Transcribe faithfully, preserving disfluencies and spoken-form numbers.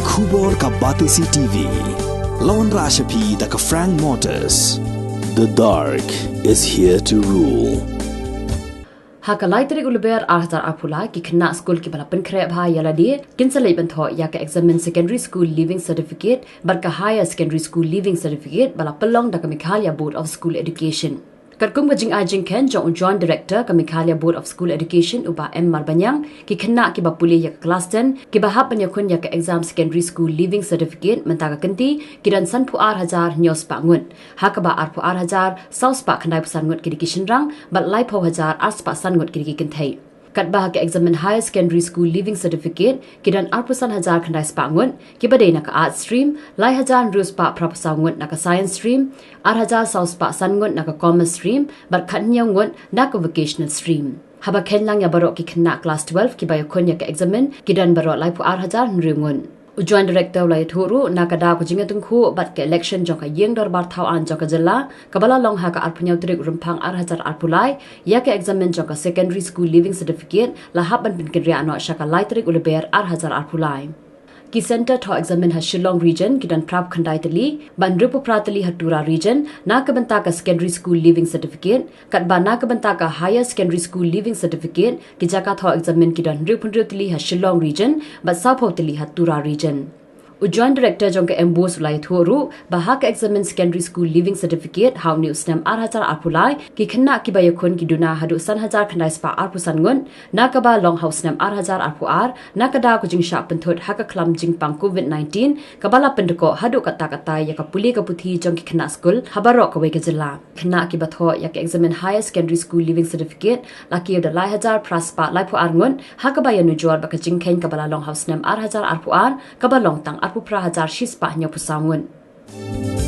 Khubor ka Batesi T V. Lawan Rashapi da ka Frank Motors. The dark is here to rule. Ha ka lai tarik u Lber ar hajar arphew lai, ki khynnah skul kiba la pynkhreh bha ïa lade kin sa leit ban thoh ïa ka exam secondary school leaving certificate bad ka higher secondary school leaving certificate ba la pynlong da ka Meghalaya Board of School Education. Katkum ka jingai jingkheiñ jong u Joint Director ka Meghalaya Board of School Education, u Bah M Marbaniang, ki khynnah kiba pule ïa ka klas ten kiba hap ban ïakhun ïa ka exam secondary school leaving certificate mynta ka kynti ki don sanphew ar hajar hynñiew spah ngut, ha kaba arphew ar hajar saw spah khyndai phew san ngut ki dei ki shynrang bad laiphew hajar ar spah san ngut ki dei ki kynthei. Katba ha ka exam higher secondary school leaving certificate ki don arphew san hajar khyndai spah ngut kiba dei na ka arts stream, lai hajar hynriew spah phra phew saw ngut na ka science stream, ar hajar saw spah san ngut na ka commerce stream bad khathynñiew ngut na ka vocational stream. Haba kheiñ lang ïa baroh ki khynnah klas twelve kiba ïakhun ïa ka exam, ki don baroh laiphew ar hajar hynriew ngut. U Joint Director u la ïathuh ruh, na ka daw ka jingïatyngkhuh bad ka election jong ka Ïing Dorbar Thaw Aiñ jong ka jylla kaba la long ha ka arphew hynñiew tarik u Rymphang ar hajar arphew lai, ïa ka exam jong ka secondary school leaving certificate la hap ban pynkynriah noh sha ka lai tarik u Lber ar hajar arphew lai. Ki centre thoh exam ha Shillong Region ki don phra phew khyndai tylli bad hynriew phew phra tylli ha Tura Region na ka bynta ka secondary school leaving certificate, katba na ka bynta ka higher secondary school leaving certificate ki jaka thoh exam ki don hynriew phew hynriew tylli ha Shillong Region bad saw phew tylli ha Tura Region. U Joint Director jong ka MBOSE u la ïathuh ruh ba ha ka exam secondary school leaving certificate ha une u snem ar hajar arphew lai, ki khynnah kiba ïakhun ki duna haduh san hajar khyndai spah arphew san ngut, na kaba long ha u snem ar hajar arphew ar, na ka daw ka jingshah pynthut ha ka khlam jingpang covid nineteen kaba la pyndkoh haduh katta katta ïa ka pule ka puthi jong ki khynnah skul ha baroh kawei ka jylla. Khynnah kiba thoh ïa ka exam higher secondary school leaving certificate la kiew da lai hajar phra spah laiphew ar ngut, ha kaba ïanujor ba ka jingkheiñ kaba la long ha u snem ar hajar arphew ar kaba long tang arphew phra hajar shi spah hynñiew phew saw ngut.